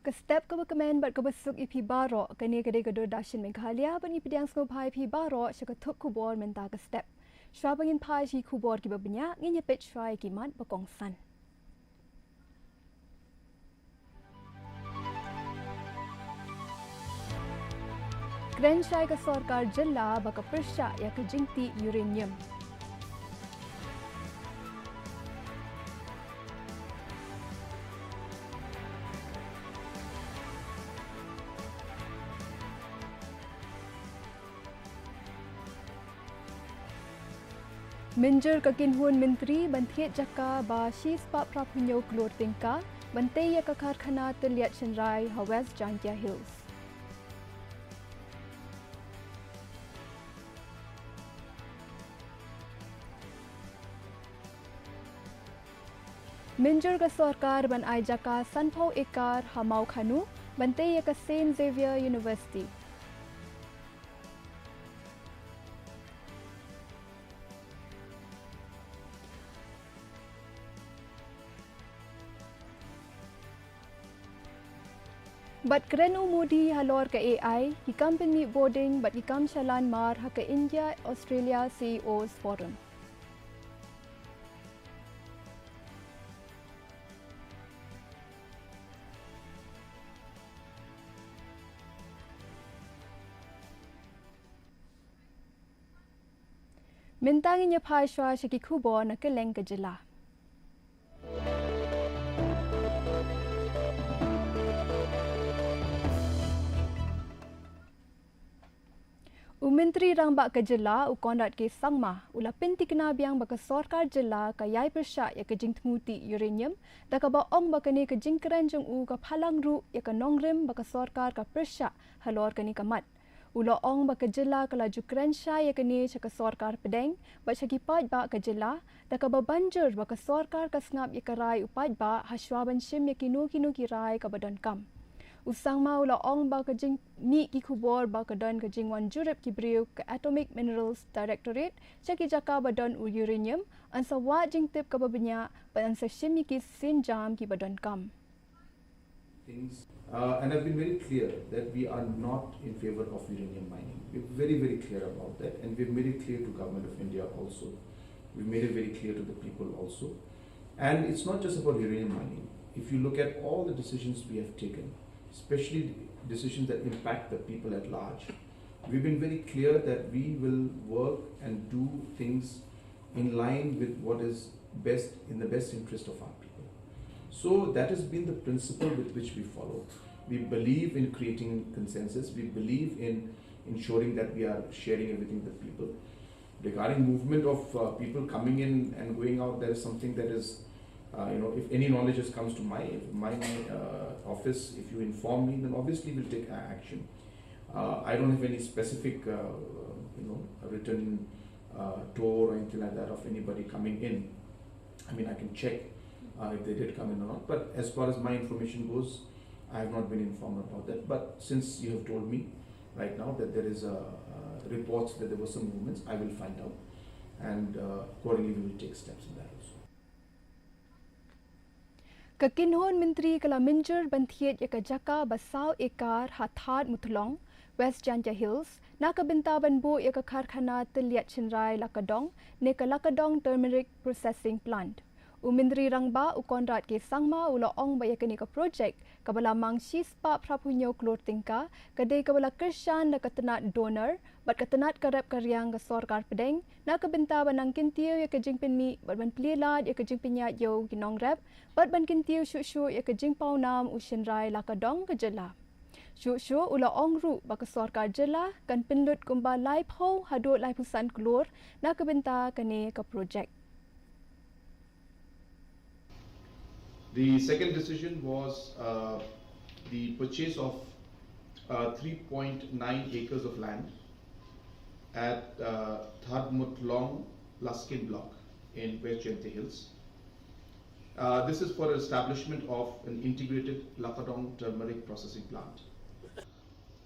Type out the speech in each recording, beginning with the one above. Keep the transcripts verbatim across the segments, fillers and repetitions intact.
Ka step kaba kmen bad kaba suk ïa phi baroh, kane ka dei ka Doordarshan Meghalaya, bad ngi pdiang sngewbha ïa phi baroh sha ka thup khubor mynta ka step. Shuwa ba ngin phai sha ki khubor kiba bniah, ngin ïa peit shuwa ïa ki mat ba kongsan. Kren shai ka sorkar jylla ba ka pyrshah ïa ka jingtih uranium. Mynjur ka kynhun myntri ban thied jaka ba shispah phraphew hynñiew klur tyngka ban tei ïa ka karkhana tylliat shynrai ha West Jaintia Hills. Mynjur ka sorkar ban ai jaka sanphew ekar ha Mawkhanu ban tei ïa ka Saint Xavier University. Bad kren u Modi halor ka A I, ki kam pynmih boarding bad ki kam shalan mar ha ka India Australia C E Os Forum. Mynta ngin ïa phai shuwa sha ki khubor na kylleng ka jylla. U Myntri Rangbah ka jylla, u Conrad K Sangma, u la pyntikna biang ba ka sorkar jylla ka ïai pyrshah ïa ka jingthmu tih uranium, da kaba ong ba kane ka jingkren jong u ka phalang ruh ïa ka nongrim ba ka sorkar ka pyrshah halor kane ka mat. U la ong ba ka jylla ka la ju kren shai ïa kane sha ka sorkar pdeng bad sha ki paidbah ka jylla, da kaba ban jur ba ka sorkar ka sngap ïa ka rai u paidbah ha shuwa ban shim ïa kino kino ki rai kaba donkam. U Sangma u la ong ba ka jingmih ki khubor ba ka don ka jingwan jurip ki briew ka Atomic Minerals Directorate sha ki jaka ba don u uranium, yn sa wad jingtip kaba bniah bad yn sa shim ïa ki sienjam kiba donkam. Things, uh, and I've been very clear that we are not in favor of uranium mining. We're very, very clear about that, and we've made it clear to Government of India also. We've made it very clear to the people also. And it's not just about uranium mining. If you look at all the decisions we have taken, especially decisions that impact the people at large, we've been very clear that we will work and do things in line with what is best, in the best interest of our people. So that has been the principle with which we follow. We believe in creating consensus. We believe in ensuring that we are sharing everything with people. Regarding movement of, uh, people coming in and going out, that is something that is, uh, you know, if any knowledge has comes to my, my, uh, office, if you inform me, then obviously we'll take a-, action. Uh, I don't have any specific, uh, you know, written, uh, tour or anything like that of anybody coming in. I mean, I can check, uh, if they did come in or not. But as far as my information goes, I have not been informed about that. But since you have told me right now that there is a, uh, reports that there were some movements, I will find out, and, uh, accordingly we will take steps in that also. Ka kynhun myntri ka la mynjur ban thied ïa ka jaka ba saw ekar ha Thadmuthlong, West Jaintia Hills, na ka bynta ban buh ïa ka karkhana tylliat shynrai Lakadong, ne ka Lakadong Turmeric Processing Plant. U Myntri Rangbah, u Conrad K Sangma, u la ong ba ïa kane ka projek, kaba la mang shispah phraphew hynñiew klur tyngka, ka dei kaba la kyrshan da ka tnat DoNER, bad ka tnat ka rep ka riang ka sorkar pdeng, na ka bynta ban nang kyntiew ïa ka jingpynmih, bad ban plie lad ïa ka jingpynïaid ïew ki nongrep, bad ban kyntiew shuh shuh ïa ka jingpawnam u shynrai Lakadong ka jylla. Shuh shuh u la ong ruh ba ka sorkar jylla kan pynlut kumba laiphew haduh laiphew san klur na ka bynta kane ka projek. The second decision was, uh, the purchase of, uh, three point nine acres of land at, uh, Thadmuthlong Laskin Block in West Jaintia Hills. Uh, this is for establishment of an integrated Lakadong turmeric processing plant.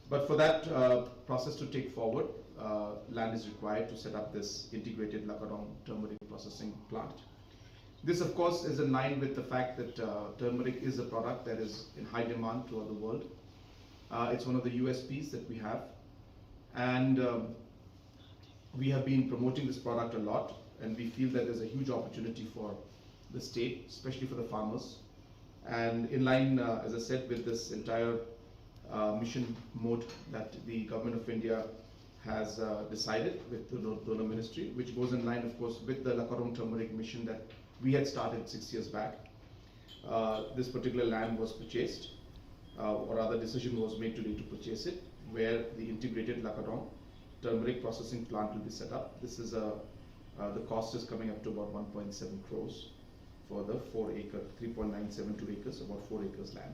But for that, uh, process to take forward, uh, land is required to set up this integrated Lakadong turmeric processing plant. This, of course, is in line with the fact that uh, turmeric is a product that is in high demand throughout the world. Uh, it's one of the U S Ps that we have. And um, we have been promoting this product a lot, and we feel that there's a huge opportunity for the state, especially for the farmers. And in line, uh, as I said, with this entire uh, mission mode that the Government of India has uh, decided with the Donor Ministry, which goes in line, of course, with the Lakarong Turmeric Mission that we had started six years back. Uh, this particular land was purchased, uh, or rather, decision was made today to purchase it, where the integrated Lakarong turmeric processing plant will be set up. This is a uh, the cost is coming up to about one point seven crores for the four acre, three point nine seven two acres, about four acres land.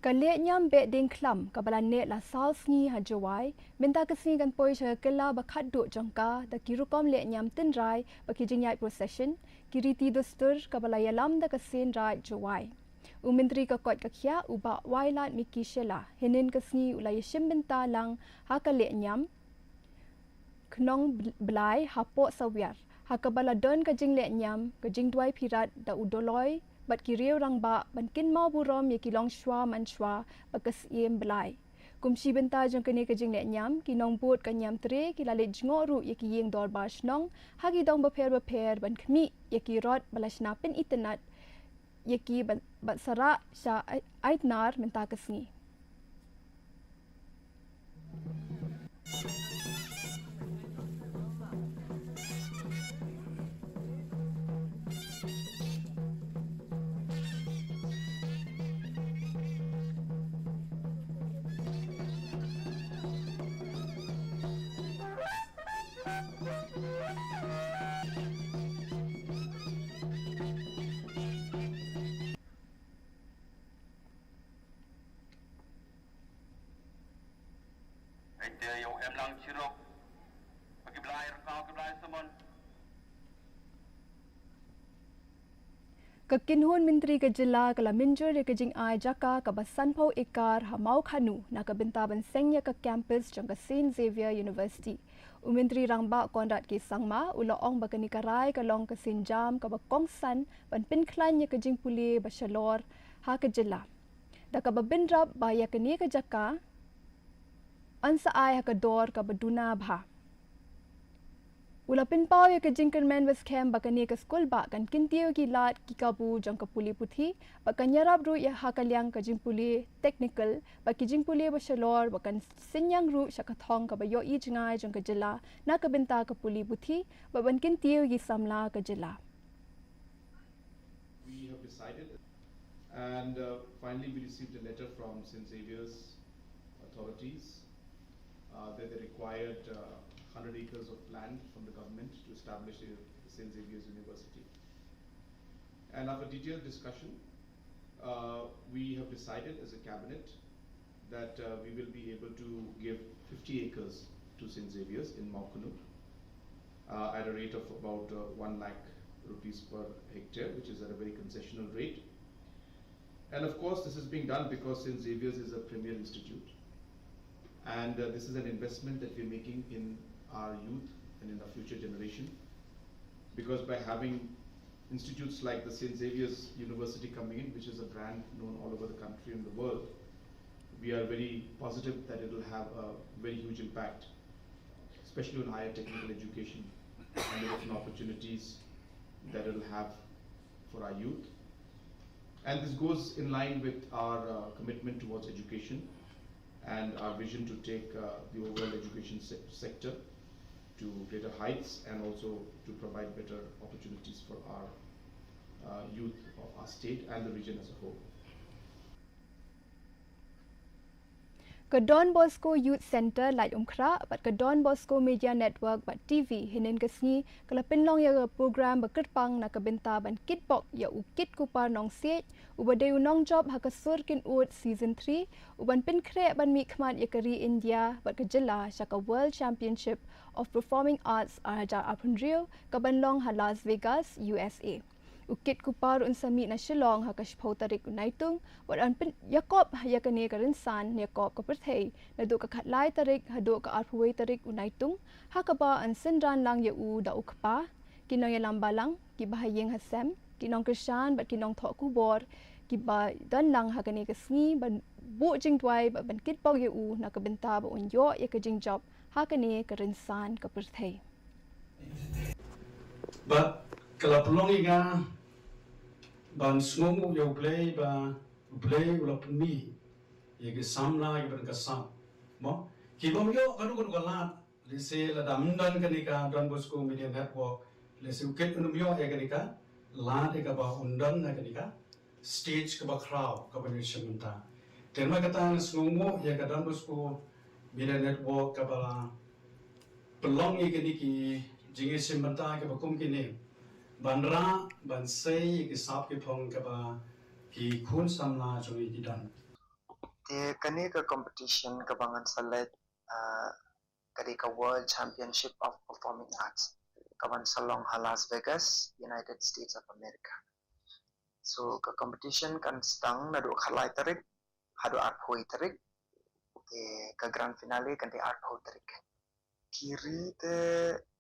Ka lehniam beh dieng khlam kaba la neh la saw sngi ha Jowai mynta ka sngi kan poi sha ka kylla ba khatduh jong ka da ki rukom lehniam tynrai ba ki jingïaid procession, ki riti dustur kaba la ïalam da ka Seiñ Raij Jowai. U Myntri ka koit ka khiah u Bah Wailadmiki Shylla hynnin ka sngi u la ïashim bynta lang ha ka lehniam Khnong Blai hapoh Sawiar ha kaba la don ka jinglehniam, ka jingduwai phirat da u Dolloi bad ki riew rangbah ban kynmaw burom ïa ki longshuwa mansuwa ba ka Syiem Blai. Kum shi bynta jong kane ka jinglehniam, ki nongbud ka Niamtre ki la leit jngoh ruh ïa ki ïing dorbar shnong ha ki dong bapher bapher ban khmih ïa ki rot ba la shna pynitynnad ïa ki bad sarah sha Aitnar mynta ka sngi. Ka kynhun myntri ka jylla ka la mynjur ïa ka jingai jaka kaba sanphew ekar ha Mawkhanu na ka bynta ban seng ïa ka campus jong ka Saint Xavier University. U Myntri Rangbah Conrad K Sangma u la ong ba kane ka rai ka long ka sienjam kaba kongsan ban pynkhlaiñ ïa ka jingpule ba shalor ha ka jylla. Da kaba bynrap ba ïa kane ka jaka yn sa ai ha ka dor kaba duna bha. U la pynpaw ïa ka jingkyrmen ba skhem ba kane ka skul bah kan kyntiew ki lad ki kabu jong ka pule puthi bad kan ïarap ruh ïa ha ka liang ka jingpule technical bad ki jingpule ba shalor bad kan synñiang ruh sha ka thong kaba ïohi jngai jong ka jylla na ka bynta ka pule puthi bad ban kyntiew ïa ki samla ka jylla. We have decided. And uh, finally, we received a letter from Saint Xavier's authorities uh, that they required uh, one hundred acres of land from the government to establish the Saint Xavier's University. And after detailed discussion, uh, we have decided as a cabinet that uh, we will be able to give fifty acres to Saint Xavier's in Mawkhanu uh, at a rate of about uh, one lakh rupees per hectare, which is at a very concessional rate. And of course, this is being done because Saint Xavier's is a premier institute. And uh, this is an investment that we're making in our youth and in our future generation. Because by having institutes like the Saint Xavier's University coming in, which is a brand known all over the country and the world, we are very positive that it will have a very huge impact, especially on higher technical education and the different opportunities that it will have for our youth. And this goes in line with our uh, commitment towards education and our vision to take uh, the overall education se- sector to greater heights and also to provide better opportunities for our uh, youth of our state and the region as a whole. Ka Don Bosco Youth Centre Laitumkhrah bad ka Don Bosco Media Network bad T V hynnin ka sngi ka la pynlong ïa ka program ba kyrpang na ka bynta ban kitbok ïa u Kit Kupar Nongsiej uba dei u nongjop ha ka Sur Kin Ud season three u ban pynkhreh ban mihkhmat ïa ka ri India bad ka jylla sha ka World Championship of Performing Arts ar hajar arphew hynriew ka ban long ha Las Vegas, U S A. U Kit Kupar un sa mih na Shillong ha ka shiphew tarik u Naitung, bad yn pynïakop ïa kane ka rynsan ïakop ka pyrthei naduh ka khatlai tarik haduh ka arphew wei tarik u Naitung, ha kaba yn synran lang ïa u da u kpa, ki nongïalam balang, ki bahaïing hasem, ki nongkyrshan bad ki nongthoh khubor kiba don lang ha kane ka sngi ban buh jingduwai bad ban kitbok ïa u na ka bynta ba un ïoh ïa ka jingjop ha kane ka rynsan ka pyrthei. Bad ka la pynlong ïa nga ban sngewnguh ïa U Blei ba U Blei u la pynmih ïa ki samla kiba don ka sap. Mo, ki bym ïoh kano kano ka lad, lehse lada ym don kane ka Don Bosco Media Network, lehse u Kit un ym ïoh ïa kane ka lad ïa kaba un don na kane ka stage kaba khraw kaba ngi shim mynta. Te namar kata nga sngewnguh ïa ka Don Bosco Media Network kaba la pynlong ïa kine ki jingïashim bynta kiba kum kine ban rah ban sei ïa ki sap ki phong kaba ki khun samla jong ngi ki don. Te kane ka competition kaba ngan sa leit, ah, ka dei ka World Championship of Performing Arts kaban sa long ha Las Vegas, United States of America. So ka competition kan sdang naduh khatlai tarik haduh arphew tarik. Te ka grand finale kan dei arphew tarik. Ki ri te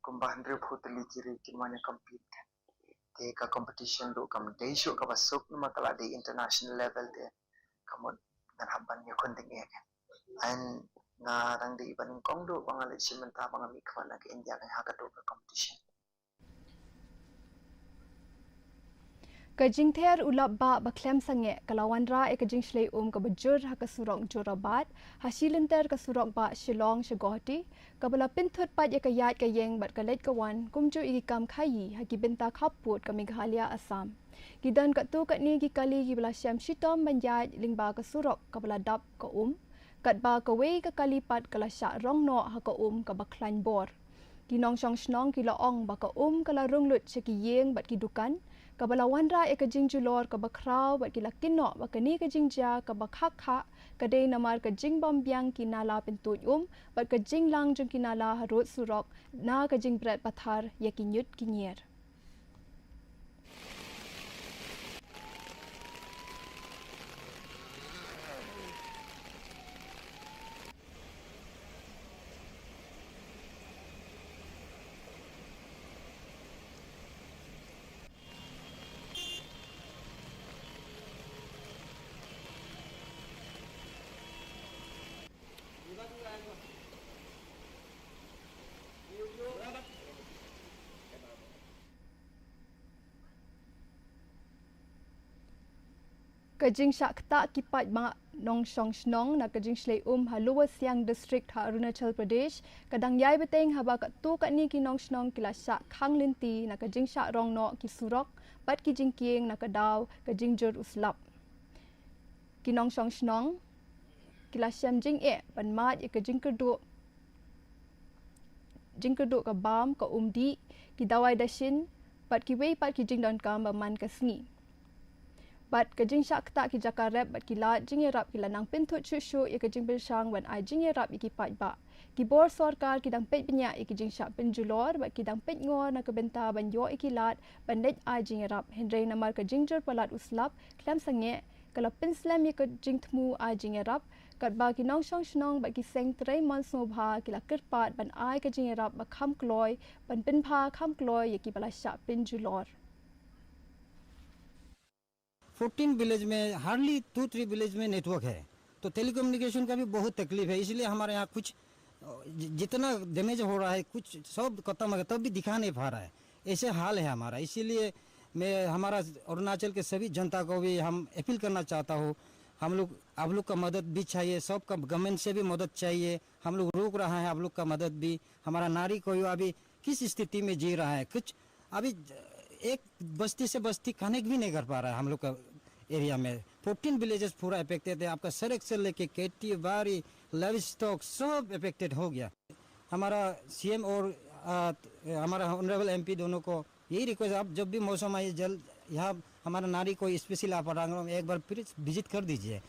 kumba hynriewphew tylli ki ri kin wan ïa compete kan. Te ka competition ruh kam dei shuh kaba suk namar ka la dei international level te ka mut ngan hap ban ïakhun tyngeh kan. Ai nga dang dei ban nyngkong ruh ba nga leit shim bynta ba nga mih khmat na ka India kan ha kato ka competition. Ka jingther u lapbah ba khlem sangeh ka la wanrah ïa ka jingshlei um kaba jur ha ka surok Jorabat, ha shi lynter ka surok bah Shillong sha Guwahati, kaba la pynthut pat ïa ka ïaid ka ïeng bad ka leit ka wan kumjuh ïa ki kam khaïi ha ki bynta khappud ka Meghalaya Assam. Ki don katto katne ki kali kiba la shem shitom ban ïaid lyngba ka surok kaba la dap ka um, katba kawei ka kali pat ka la shah rong noh ha ka um kaba khlaiñ bor. Ki nongshong shnong ki la ong ba ka um ka la rung lut sha ki ïing bad ki dukan, kaba la wanrah ïa ka jingjulor kaba khraw bad ki la kynnoh ba kane ka jingjia kaba khah khah ka dei namar ka jingbymbiang ki nala pyntuid um bad ka jinglang jong ki nala harud surok na ka jingbret pathar ïa ki ñiut ki ñier. Ka jingshah ktah ki paidbah nongshong shnong na ka jingshlei um ha Lower Siang District ha Arunachal Pradesh ka dang ïai bteng haba katto katne ki nongshnong ki la shah khang lynti na ka jingshah rong noh ki surok bad ki jingkieng na ka daw ka jingjur u slap. Ki nongshong shnong ki la shem jingeh ban mad ïa ka jingkyrduh jingkyrduh ka bam, ka umdih, ki dawai dashin bad kiwei pat ki jingdonkam ba man ka sngi. Bad ka jingshah ktah ki jaka rep bad ki lad jingïarap ki la nang pynthut shuh shuh ïa ka jingpyrshang ban ai jingïarap ïa ki paidbah. Ki bor sorkar ki dang peit bniah ïa ki jingshah pynjulor bad ki dang peit ngor na ka bynta ban ïoh ïa ki lad ban leit ai jingïarap, hynrei namar ka jingjur palat u slap khlem sangeh ka la pynslem ïa ka jingthmu ai jingïarap, katba ki nongshong shnong bad ki seng trei mon sngewbha ki la kyrpad ban ai ka jingïarap ba kham kloi, ban pynbha kham kloi ïa kiba la shah pynjulor. फोर्टीन विलेज में हार्डली टू थ्री विलेज में नेटवर्क है, तो टेलीकम्युनिकेशन का भी बहुत तकलीफ है। इसलिए हमारे यहाँ कुछ, अ, जि-, जितना डैमेज हो रहा है, कुछ सब खत्म हो गया, तब भी दिखा नहीं पा रहा है। ऐसे हाल है हमारा। इसीलिए मैं हमारा अरुणाचल के सभी जनता को भी हम अपील करना चाहता हूँ, हम लोग, आप लोग का मदद भी चाहिए, सबका गवर्नमेंट से भी मदद चाहिए। हम लोग रोक रहा है आप लोग का मदद भी। हमारा नारी को अभी किस स्थिति में जी रहा है, कुछ अभी एक बस्ती से बस्ती कनेक्ट भी नहीं कर पा रहा है हम लोग का एरिया में। फोर्टीन विलेजेस पूरा अफेक्टेड है। आपका सड़क से लेके खेती बाड़ी, लाइव स्टॉक सब अफेक्टेड हो गया। हमारा सीएम और, आ, हमारा ऑनरेबल एमपी दोनों को यही रिक्वेस्ट, आप जब भी मौसम आए, जल यहाँ हमारा नारी को स्पेशली आप आरांगरों में एक बार फिर विजिट कर दीजिए।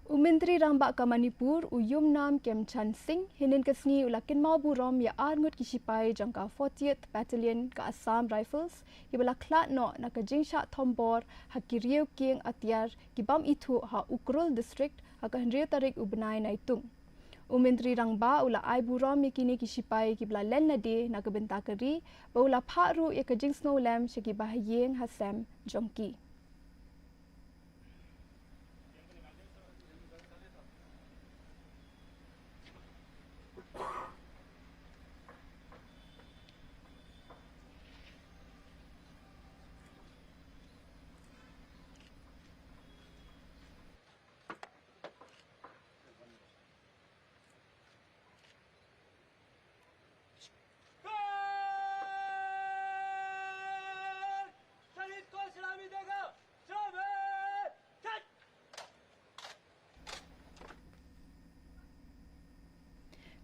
U Myntri Rangbah ka Manipur, u Yumnam Khemchand Singh, hynnin ka sngi u la kynmaw burom ïa arngut ki shipai jong ka fortieth Battalion ka Assam Rifles, kiba la khlad noh na ka jingshah thombor ha ki riew kieng atiar ki bym ithuh ha Ukhrul District ha ka hynriew tarik u bnai Naitung. U Myntri Rangbah u la ai burom ïa kine ki shipai kiba la len lade na ka bynta ka ri, bad u la phah ruh ïa ka jingsngewlem sha ki bahaïing hasem jong ki.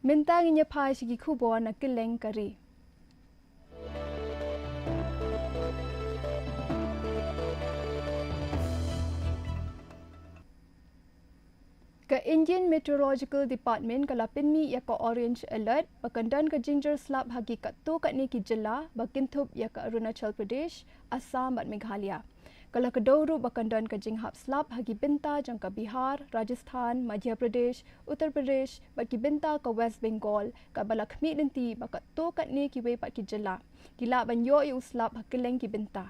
Mynta ngin ïa phai sha ki khubor na kylleng ka ri. Ka Indian Meteorological Department ka la pynmih ïa ka orange alert ba kan don ka jingjur slap ha ki katto katne ki jylla ba kynthup ïa ka Arunachal Pradesh, Assam bad Meghalaya. Ka la kdew ruh ba kan don ka jinghap slap ha ki bynta jong ka Bihar, Rajasthan, Madhya Pradesh, Uttar Pradesh bad ki bynta ka West Bengal, kaba la khmih lynti ba katto katne kiwei pat ki jylla ki lah ban ïoh ïa u slap ha kylleng ki bynta.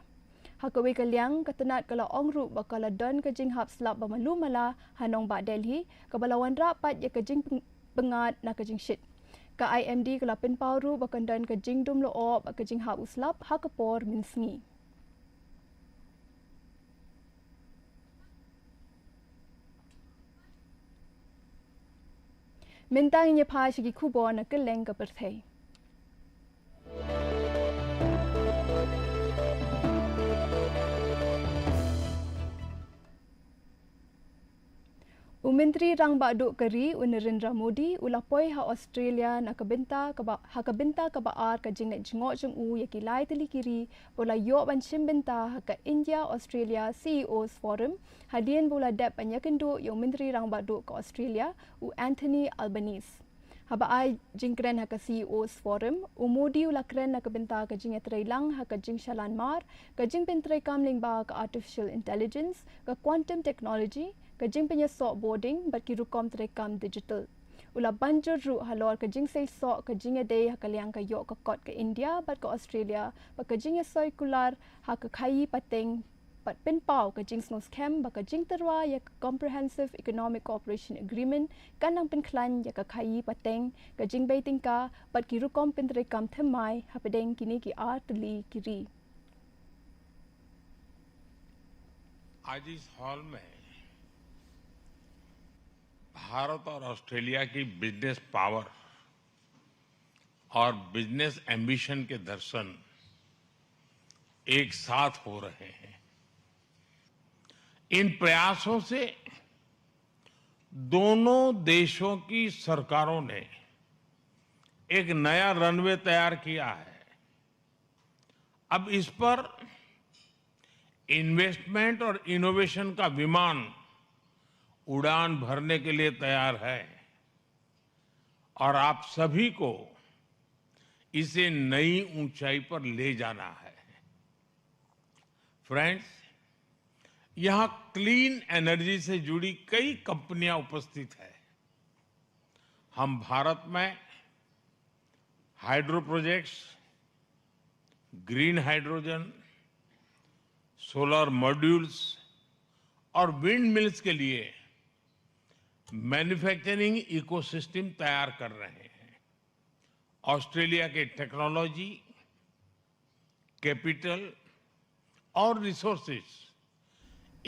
Ha kawei ka liang, ka tnad ka la ong ruh ba ka la don ka jinghap slap ba malu mala ha nongbah Delhi, kaba la wanrah pat ïa ka jingpyngngad na ka jingshit. Ka I M D ka la pynpaw ruh ba kan don ka jingdum lyoh bad ka jinghap u slap ha ka por mynsngi. Mynta ngin ïa phai sha ki khubor na kylleng ka pyrthei. U Myntri Rangbah Duh ka ri, u Narendra Modi, u la poi ha Australia na ka bynta kaba, ha ka bynta kaba ar ka jingleit jngoh jong u ïa ki lai tylli ki ri, ba u la ïoh ban shim bynta ha ka India Australia C E Os Forum, hadien ba u la dep ban ïakynduh ïa u Myntri Rangbah Duh ka Australia, u Anthony Albanese. Haba ai jingkren ha ka C E Os Forum, u Modi u la kren na ka bynta ka jingïatreilang ha ka jingshalan mar, ka jingpyntreikam lyngba ka artificial intelligence, ka quantum technology, ka jingpynïasoh bording bad ki rukom treikam digital. U la ban jur ruh halor ka jingseisoh ka jingïadei ha ka liang ka ïoh ka kot ka India bad ka Australia, bad ka jingïasoi kular ha ka khaïi pateng, bad pynpaw ka jingsngewskhem ba ka jingtyrwa ïa ka Comprehensive Economic Cooperation Agreement kan nang pynkhlaiñ ïa ka khaïi pateng, ka jingbei tyngka bad ki rukom pyntreikam thymmai hapdeng kine ki ar tylli ki ri. आज इस हॉल में भारत और ऑस्ट्रेलिया की बिजनेस पावर और बिजनेस एम्बिशन के दर्शन एक साथ हो रहे हैं। इन प्रयासों से दोनों देशों की सरकारों ने एक नया रनवे तैयार किया है। अब इस पर इन्वेस्टमेंट और इनोवेशन का विमान उड़ान भरने के लिए तैयार है और आप सभी को इसे नई ऊंचाई पर ले जाना है। फ्रेंड्स, यहां क्लीन एनर्जी से जुड़ी कई कंपनियां उपस्थित हैं। हम भारत में हाइड्रो प्रोजेक्ट्स, ग्रीन हाइड्रोजन, सोलर मॉड्यूल्स और विंड मिल्स के लिए मैन्युफैक्चरिंग इकोसिस्टम तैयार कर रहे हैं। ऑस्ट्रेलिया के टेक्नोलॉजी, कैपिटल और रिसोर्सेज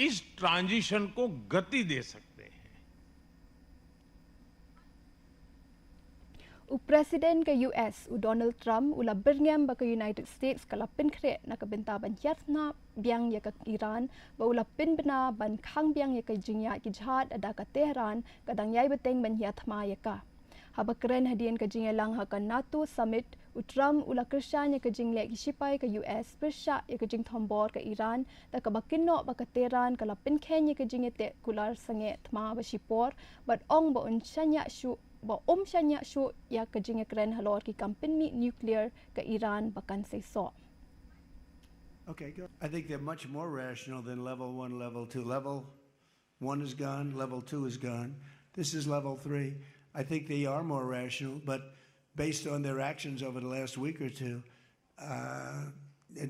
इस ट्रांजिशन को गति दे सकते हैं। U President ka U S, u Donald Trump, u la byrngem ba ka United States ka la pynkhreh na ka bynta ban hiarthma biang ïa ka Iran, bad u la pynbna ban khang biang ïa ka jingïaid ki jhad lada ka Tehran ka dang ïai bteng ban hiarthma ïa ka. Haba kren hadien ka jingïalang ha ka NATO Summit, U Trump u la kyrshan ïa ka jingleh ki shipai ka U S pyrshah ïa ka jingthombor ka Iran, da kaba kynnoh ba ka Tehran ka la pynkheiñ ïa ka jingïateh kular sangeh thma ba shipor, bad ong ba un shaniah shuh, ba um shaniah shuh ïa ka jingïakren halor ki kam pynmih nuclear ka Iran ba kan seisoh. Okay, good. I think they're much more rational than level one, level two. Level one is gone, level two is gone. This is level three. I think they are more rational, but based on their actions over the last week or two, uh,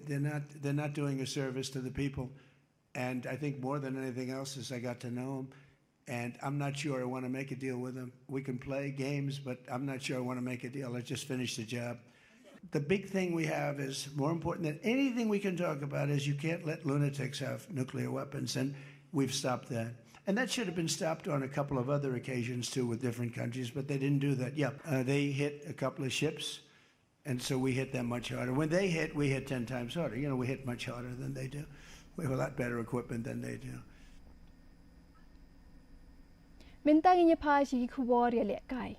they're not they're not doing a service to the people. And I think more than anything else, as I got to know them, and I'm not sure I want to make a deal with them. We can play games, but I'm not sure I want to make a deal. I just finished the job. The big thing we have is more important than anything we can talk about is you can't let lunatics have nuclear weapons, and we've stopped that. And that should have been stopped on a couple of other occasions too with different countries, but they didn't do that. Yeah, uh, they hit a couple of ships, and so we hit them much harder. When they hit, we hit ten times harder. You know, we hit much harder than they do. We have a lot better equipment than they do. Mynta ngin ïa phai sha ki khubor ïalehkai.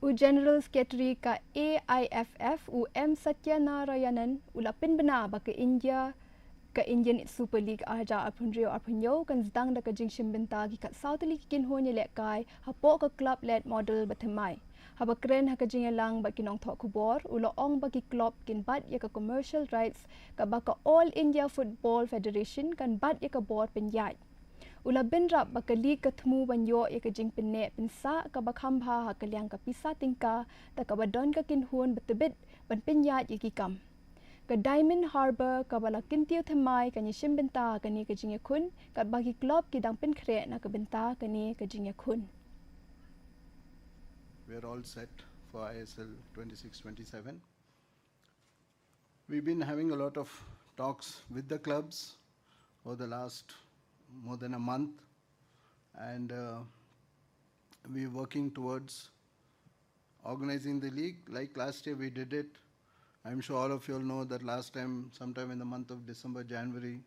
U General Secretary ka A I F F, u M Satyanarayanan, u la pynbna ba ka India, ka Indian Super League arhajar arphew hynriew arphew hynñiew kan sdang da ka jingshim bynta ki khatsaw tylli ki kynhun ïalehkai hapoh ka club led model ba thymmai. Haba kren ha ka jingïalang bad ki nongthoh khubor, u la ong ba ki club kin bat ïa ka commercial rights, kaba ka All India Football Federation kan bat ïa ka bor pynïaid. U la bynrap ba ka league ka thmu ban ïoh ïa ka jingpynneh pynsah kaba kham bha ha ka liang ka pisa tyngka, da kaba don ka kynhun ba tbit ban pynïaid ïa ki kam. Ka Diamond Harbour kaba la kyntiew thymmai kan ïashim bynta ha kane ka jingïakhun, katba ki club ki dang pynkhreh na ka bynta kane ka jingïakhun. We're all set for I S L twenty-six twenty-seven. We've been having a lot of talks with the clubs over the last more than a month, and uh, we're working towards organizing the league. Like last year, we did it. I'm sure all of you all know that last time, sometime in the month of December, January,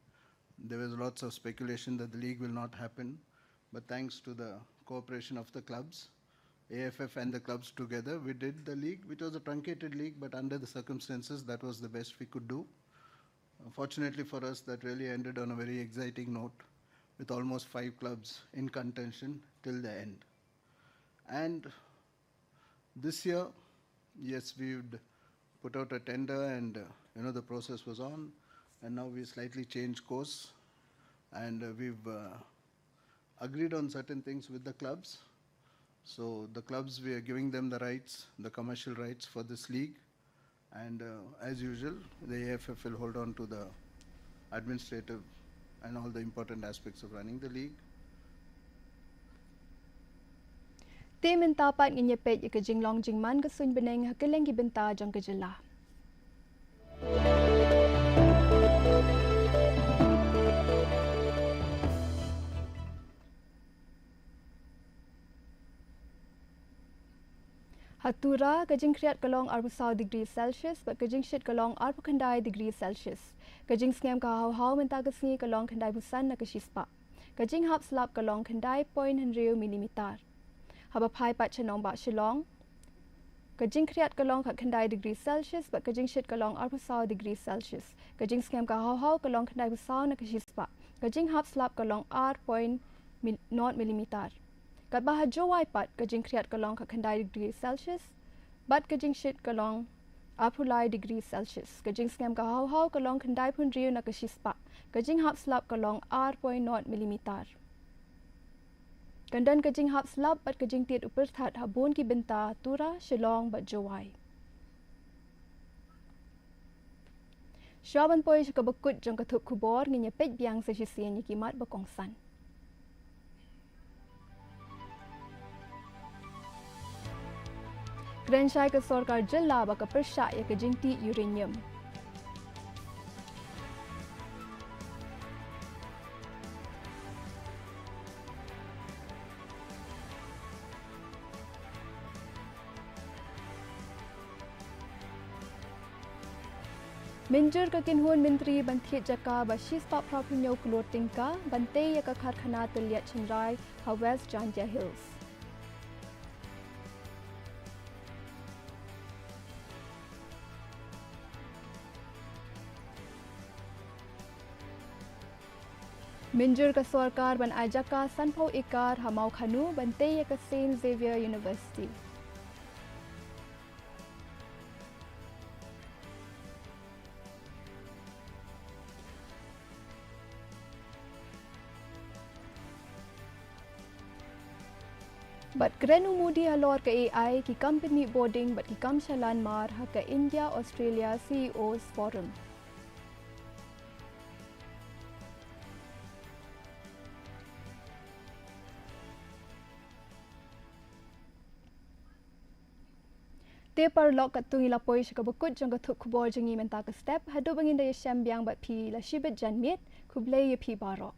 there was lots of speculation that the league will not happen. But thanks to the cooperation of the clubs, A F F and the clubs together, we did the league, which was a truncated league, but under the circumstances, that was the best we could do. Fortunately for us, that really ended on a very exciting note, with almost five clubs in contention till the end. And this year, yes, we would put out a tender, and uh, you know, the process was on, and now we slightly changed course, and uh, we've uh, agreed on certain things with the clubs. So the clubs, we are giving them the rights, the commercial rights for this league, and uh, as usual, the A F F will hold on to the administrative and all the important aspects of running the league. Te mynta pat ngin ïa peit ïa ka jinglong jingman ka suiñ bneng ha kylleng ki bynta jong ka jylla. Ha Tura, ka jingkhriat ka long arphew saw degree Celsius, bad ka jingshit ka long arphew khyndai degree Celsius. Ka jingsngem ka haw haw mynta ka sngi ka long khyndai phew san na ka shispah. Ka jinghap slap ka long khyndai point hynriew millimeter. Haba phai pat sha nongbah Shillong, ka jingkhriat ka long khatkhyndai degree Celsius, bad ka jingshit ka long arphew saw degree Celsius. Ka jingsngem ka haw haw ka long khyndai phew saw na ka shispah. Ka jinghap slap ka long ar point mil-, not millimeter. Katba ha Jowai pat, ka jingkhriat ka long khatkhyndai degree Celsius, bad ka jingshit ka long arphew lai degree Celsius. Ka jingsngem ka haw haw ka long khyndai phew hynriew na ka shispah. Ka jinghap slap ka long ar point not millimeter. Kan don ka jinghap slap bad ka jingtied u pyrthat ha bun ki bynta Tura, Shillong bad Jowai. Shuwa ban poi sha kaba kut jong ka thup khubor, ngin ïa peit biang sa shisien ïa ki mat ba kongsan. Kren shai ka sorkar jylla ba ka pyrshah ïa ka jingtih uranium. Mynjur ka kynhun myntri ban thied jaka ba shispah phra phew hynñiew klur tyngka ban tei ïa ka karkhana tylliat shynrai ha West Jaintia Hills. Mynjur ka sorkar ban ai jaka sanphew ekar ha Mawkhanu ban tei ïa ka Saint Xavier University. Bad kren u Modi halor ka A I, ki kam pynmih boarding bad ki kam shalan mar ha ka India Australia C E Os Forum. Te paralok, katto ngi la poi sha kaba kut jong ka thup khubor jong ngi mynta ka step. Haduh ba ngin da ïashem biang bad phi, la shibit janmiet, khublei ïa phi baroh.